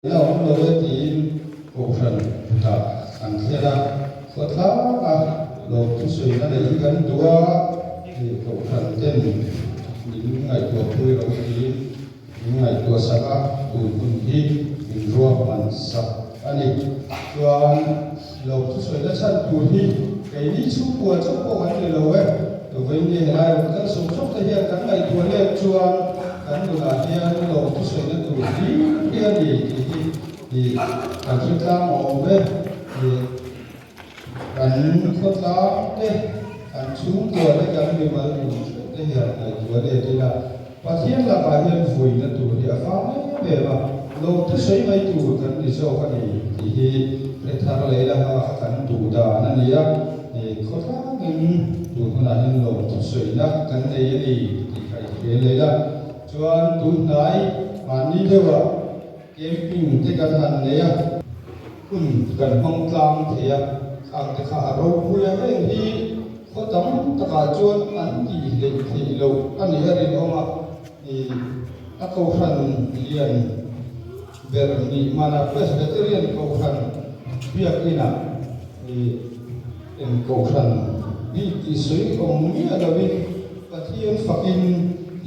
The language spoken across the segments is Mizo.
La awm lo e tiin Kohhran kutah an thlen a, khawtlanga lawmthusawina neih hi kan duh a, Kohhran ten min ngaihtuah pui lo tiin min ngaihtuah sak a, tun hun hi min ruahman sak a ni. Chuan lawmthusawina chhan tur hi keini chhungkua chauh pawh kan ni lo e, Vawiin helai rawn kal sawk sawk te hian kan ngaihtuah let chuan kan nunah hian lawmthusawina tur hlir hi a ni tih hi ih kan hre tlang awm e. Ih kan khawtlang te, kan chhungkua te, kan mimal nun theuh te hian ngaihtuah let ila Pathian lakah hian vuina tur hi a fang em em a, lawmthusawi mai tur kan ni zawk a ni tih hi hre thar leh ila hma kha kan duh dan a ni a, khawtlangin tun hunah hian lawmthusawina kan nei a ni tih kha i hre leh ila. Chuan tunhnai mahni deuhah camping te kan han nei a, hun kan hmang tlang thei a, khang te kha a ropui a, heng hi khaw tam takah chuan an tih hleih theih loh a nih a rinawm a, ih a kohhran lian ber nih mana Presbyterian kohhran biakinah ih eng kohhran bik tih sawi awm miah lovin Pathian fakin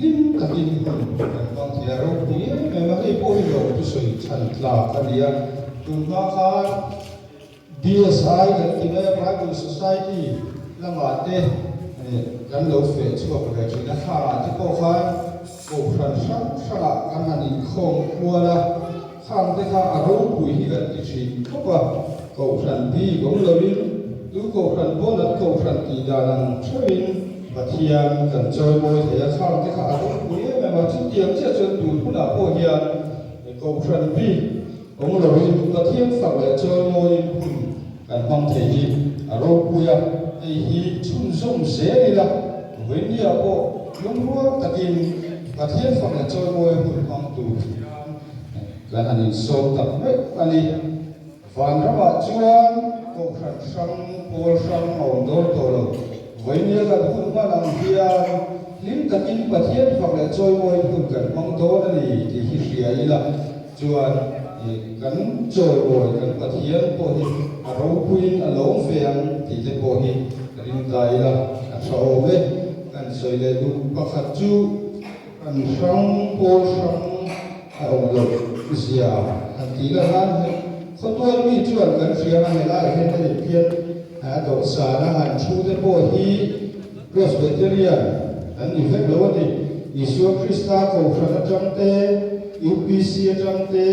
hlim takin hun kan hmang thei a, ropui em em a, hei pawh hi lo thusawi chhan tlak a ni a, tunhma khan BSI kan ti mai a, Bible Society lamah te kan lo feh chhuak ve thin a, thlarah te pawh khan Kohhran hrang hrangah kan han inkhawm kual a, khang te kha a ropui hi kan ti thin khawp a, Kohhran bik awm lovin tu Kohhran pawn an Kohhran tih dan ang theuhin Pathian kan chawimawi thei a, khang te kha a ropui em em a, chutiang chiah chuan tun hunah pawh hian Kohhran bik awm lovin Pathian fak leh chawimawiin hun kan hmang thei hi a ropui a, hei hi chhunzawm zel ila Vawinia pawh lungrual takin Pathian fak leh chawimawi hun hmang tur hian kan han insawm tak meuh a ni. Vanramah chuan kohhran hrang, pawl hrang a awm dawn tawh lo. Vawinia kan hun hman ang hian hlim takin Pathian fak leh chawimawi hun kan hmang dawn a ni tih hi hria ila chuan kan chawimawi kan Pathian pawh hi a ropuiin a lawm ve ang tih te pawh hi ring ta ila a tha awm e. Kan sawi leh duh pakhat chu kan hrang pawl hrang a awm loh zia han tih lah nan hi khawtuai mi chuan kan hria a helaiah hian hei khian a dawhsan a han thu te pawh hi Presbyterian an ni vek lo a ni. Isua Krista Kohhran atang te, UPC atang te,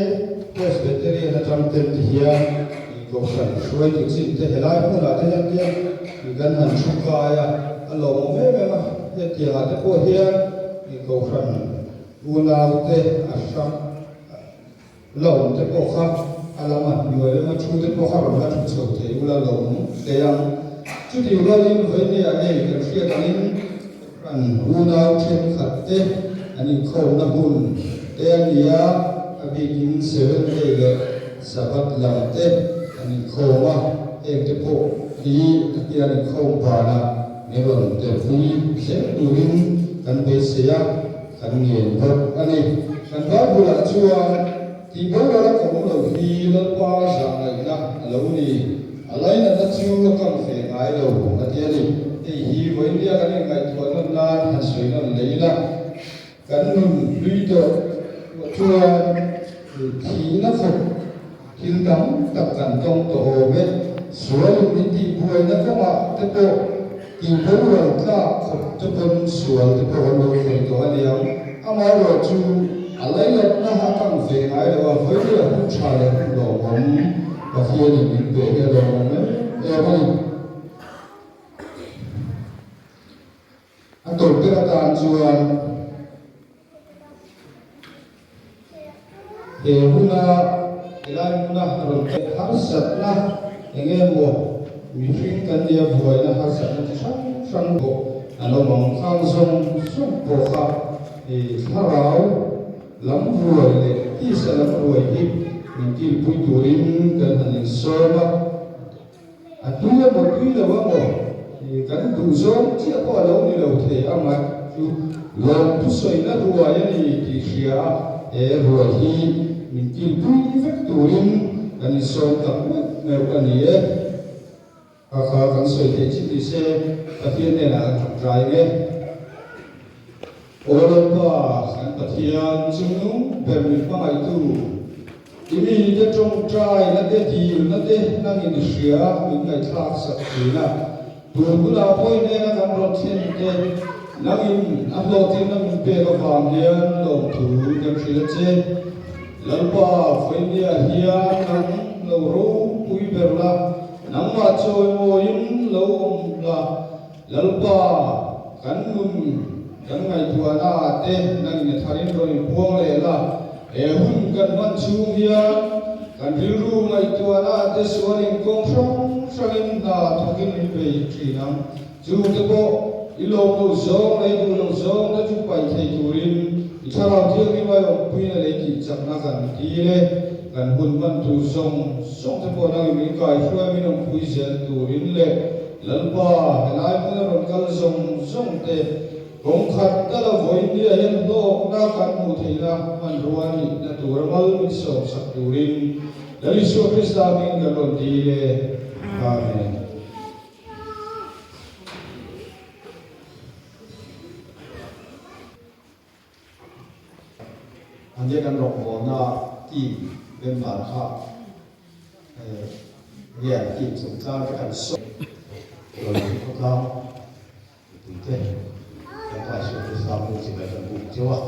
Presbyterian atang te ti hian Kohhran hruaitu chin te helai hmunah te hian khian kan han thu kai a, a lawmawm em em a. Hetiangah te pawh hian Kohhran unau te a hrang La awm te pawh kha a lam a hnuai lama thu te pawh kha rawn la thu chho thei ula lo awm hle ang. Chuti rualin vawinia hei kan hriat angin kan unau thenkhat te an inkhawmna hun te a ni a, a bikin Seventh Day leh Sabbath lam te an inkhawm a, heng te pawh hi hian inkhawm banah min rawn telpui zel turin kan beisei a. Kan ngen bawk a ni. Kan Bible-ah chuan tihboral a kawm lo hi Lalpa zahngaihna a lo ni. A lainatna chu a kam ve ngai lo a ti a ni. Hei hi vawinia kan inngaihtuah nawn nan han sawi nawn leh ila, kan nun hlui tawh chuan thihna khawp Thil tam tak kan tawng tawh awm e. Sualin min tihbuaina kawngah te pawh tihboral tlak khawp te pawn sual te pawh kan lo khawih tawh a niang. Amaherawh chu a leilatna a kang ve ngai lo a, vawi leh hun tha leh hun lawmawm Pathianin min pe hi a lawmawm em em a ni. A tawp ber atan chuan he huna helai hmuna rawn teh harsatna eng emaw mihring kan nia buaina harsatna chi hrang hrang pawh an awm ang khang zawng zawng pawh kha thlarau lam ruai leh tisa lam ruai hi min kilpui turin kan han insawm a. A tui emaw tui lo emaw kan duh zawng chiah pawh a lo ni lo thei ang a, chu lawm thusawina ruai a ni tih hria a, he ruai hi min kilpui vek turin kan insawm tak meuh meuh a ni e. Kha kha kan sawi theih chin ni se, Pathian hnenah kan tawngtai ang e. Aw Lalpa, kan Pathian chungnung ber min hmangaihtu, i mite tawngtaina te dilna te nangin i hria, min ngaihthlak sak thin a. Tun hunah pawh i hnena kan rawn thlen te, nangin a hlawhtlinna min pek avang hian lawmthu kan hrilh a che. Lalpa, vawinia hian nang lo ropui ber la, nangmah chawimawiin lo awm la. Lalpa, kan nun kan ngaihtuahna ah te nangin a tharin rawn inpuang leh la, he hun kan hman chhung hian kan rilru ngaihtuahna ah te sualin kawng hrang hrangin hna thawkin min bei thin ang. Chungte pawh i lawm lo zawng leh i duh lo zawng te chu paih thei turin i thlarau thianghlim ai awmpuina leh i tihchakna kan dil e. Kan hun hman tur zawng zawng te pawh nangin min kaihruai min awmpui zel turin leh Lalpa, helai hmuna rawn kal zawng zawng te kawng khat dala vawiin nia hian hlawkna kan hmuh theihna hmanrua nihna tura mal min sawmsak turin Lal Isua Krista hmingin kan rawn dil e. Amen. Ania kan rawngbawlna team member kha rian team chungchang te kan sawi Lawlei khawtlang mipuite kan Paisual Krista hmuh chibai kan buk cheu a.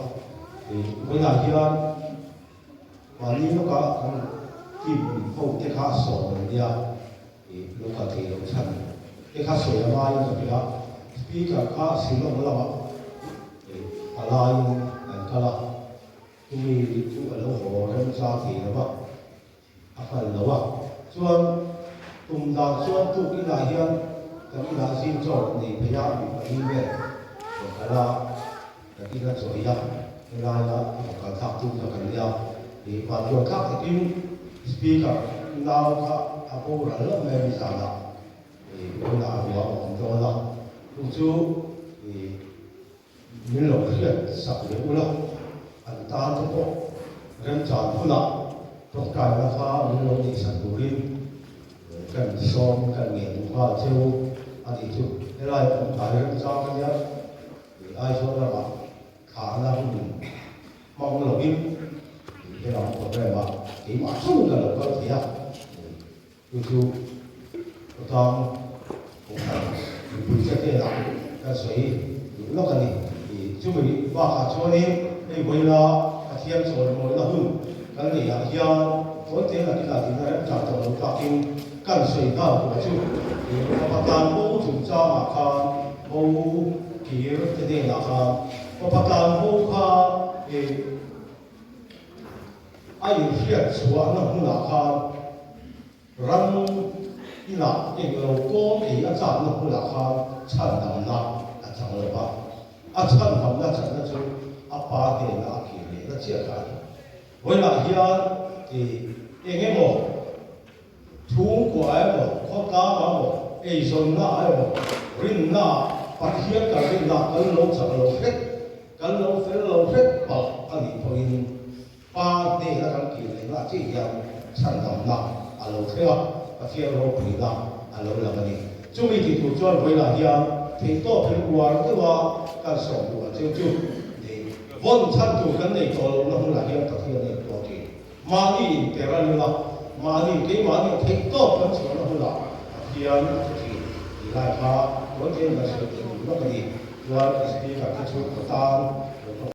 Vawiinah hian mahni lawka kan team ho te kha sawm an nia. I lo kal thei lo chhan te kha sawi a ngaiin ka hria. Speaker kha Shillong lamah palaiin an kal a, chumi chu a lo haw remchang thei lo va, a hman lo a. Chuan tum dan chuan tuk inah hian kan inah zing chaw rawn nei phei a, mi pali vel rawn kal a, kan ina chaw ei a, helaia rawn kal thlak tum kha kan nia. I vanduai thlak takin Speaker nau kha a boral lo mai a nizanah i vawiinah a ruang a awm dawn a, chu chu i min lo hriat sak leh ula, an tan te pawh remchan hunah tawngtaina kha min lo neihsak turin kan sawm kan ngen duh nghal cheu a nih chu. Helai awm tlai remchang ka nia i Aizawl lamah thlahna hun Hmang lovin he lam program ah keimah chauhin ka lo kal thei a, chu chu khawtlang kohhran mipui te hnenah kan sawi duh lawk a ni. Chumi bakah chuanin hei vawiina Pathian chawlmawina hun kan neihah hian tawite nakin ah dina remchang tawh lo takin kan sawi nghal tur chu fapa tlan bo chungchangah khan bo kir te hnenah khan Fapa tlan bo kha i a inhriat chhuahna hmunah khan ram inah englo kawm ei a chakna hmunah khan chhandamna a chang lo va, a chhandamna channa chu a pa hnena a kir lehna chiah kha a ni. Vawiinah hian i eng emaw Chhungkua emaw, khawtlang emaw, eizawnna emaw, rinna Pathian kan rinna kan lo chak lo hret, kan lo fel lo hret palh a nih pawhin Pa hnena kan kir lehna chiah hian chhandamna a lo thleng a, Pathian ropuina a lo lang a ni. Chumi ti tur chuan vawiinah hian theihtawpin uar deuha kan sawm duh ang cheu chu ni. Vawn chhan tur kan nei tawh lohna hmunah hian Pathian a intuah thin. Mahni in per a ring a, mahni keimahni theih tawp kan chhuahna hunah Pathian a thu thin tih lai kha tuan tlem kan sawi teh duh lawk a ni. Chuan Speaker te chhungkaw tan lo tawk.